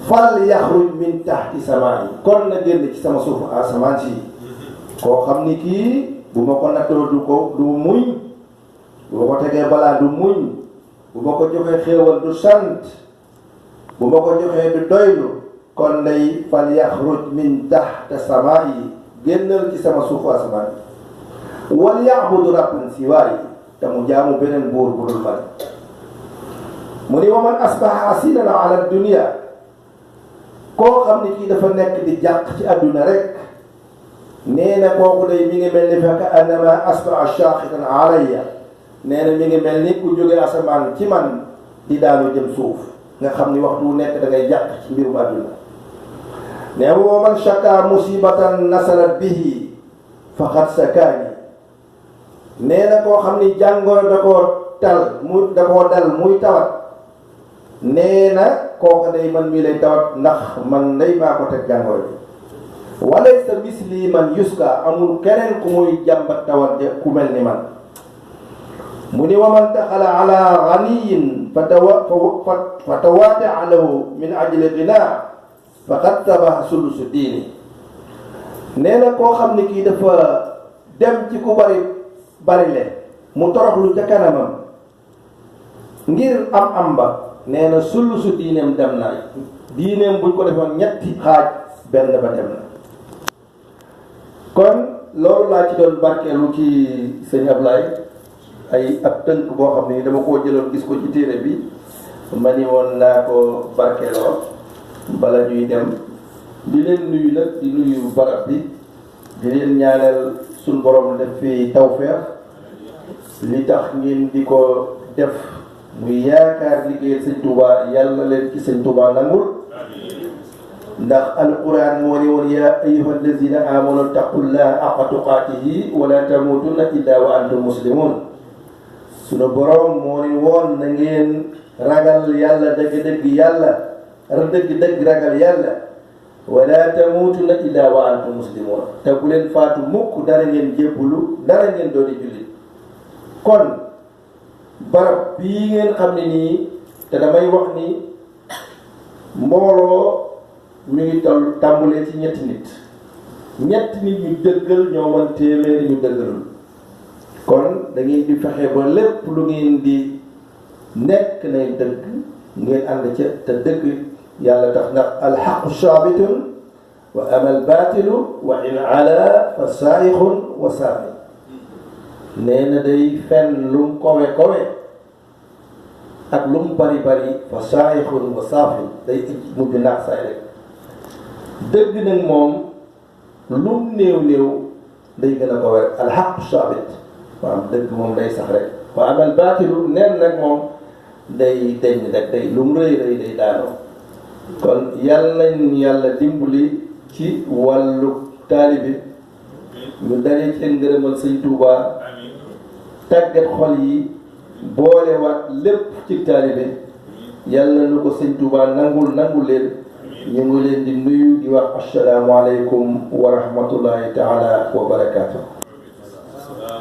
fal yaxruj min tahti samaa'i kon na génn ci sama suufu asamaan si koo xam ni kii bu ma ko nattoo du muñ bu ma ko tegee balaa du muñ bu ma ko joxee xéewal du sant bu ma ko joxee du doylu kon day fal yaxruj min tahti samaa'i génnal ci sama suufu asamaan yi wal ya'budu rabban siwaayi te mu jaamu beneen buur bu dul man mu ni wa man asbaha asilan ala dunia koo xam ni kii dafa nekk di jàq ci àdduna rek nee na kooku day mi ngi mel ni fekk annama asbaha shaqitan alayya nee na mi ngi mel ni ku jóge asamaan ci man di daanu jëm suuf nga xam ni waxtu wu nekk da ngay jàq ci mbirum àdduna nee wa man shaka musibatan nasalat bihi faqad sakaani nee na koo xam ni jàngoro da koo dal muy tawat nee na kooka day man mii lay tawat ndax man day maa ko teg jàngoro bi walaysa misli man yuska amul keneen ku muy jàmbat tawat de ku mel ni man mu ni wa man daxala ala ganiyin fa tawadaa lahu min ajli ginaa faqad tabaha sulusu diini nee na koo xam ni kii dafa dem ci ku bari le mu toroxlu ca kanamam ngir am ba nee na sulusu diineem dem na diineem buñ ko defoon ñetti xaaj benn ba dem na kon loolu laa ci doon barkeelu ci sëñ Ablaye ay ab tënk boo xam ne dama koo jëloon gis ko ci téere bi ma ni woon naa ko barkeeloo bala ñuy dem di leen nuyu nag di nuyu barab bi di leen ñaanal suñ borom def fi tawfeex li tax ngeen di ko def muy yaakaar liggéeyal sëñ Touba yàlla leen ci sëñ Touba nangul ndax alquran moo ni woon yaa ayyuha allazina amanu taqullaha haqqa tuqaatihi wala tamutunna illa wa antum muslimun sunu borom moo ni woon na ngeen ragal yàlla dëgg-dëgg yàlla dëgg-dëgg ragal yàlla wala tamutunna illa wa antum muslimun te bu leen faatu mukk dara ngeen jébbulu dara ngeen doon jullit kon barab bii ngeen xam ne nii te damay wax ni mbooloo mi ngi toll tàmbulee ci ñetti nit ñu dëggal ñoo mën téeméeri ñu dëggalul kon da ngeen di fexe ba lépp lu ngeen di nekk nay dëgg ngeen ànd ca te dëgg yàlla tax ndax alxaqu saabitun wa amal baatilu wa in ala fa saaixun wa saafi nee na day fenn lum kowe ak lum bari fa saaixun wa saafi day mujj naax saay rek dëgg nag moom lum néew day gën a kowe alxaqu saabit waaw dëgg moom day sax rek wa amal baatilu neen nag moom day deñ rek day lum rëy day daanoo kon yàlla nañ yàlla dimbali ci wàllu taalibi ñu dalee ci ngërëmal sëñ Tuuba tàggat xol yi boole waat lépp ci taalibe yàlla nu ko sëñ Tuuba nangul leen ñu ngi leen di nuyu di wax assalaamu aleykum wa rahmatullahi taala wa barakaatu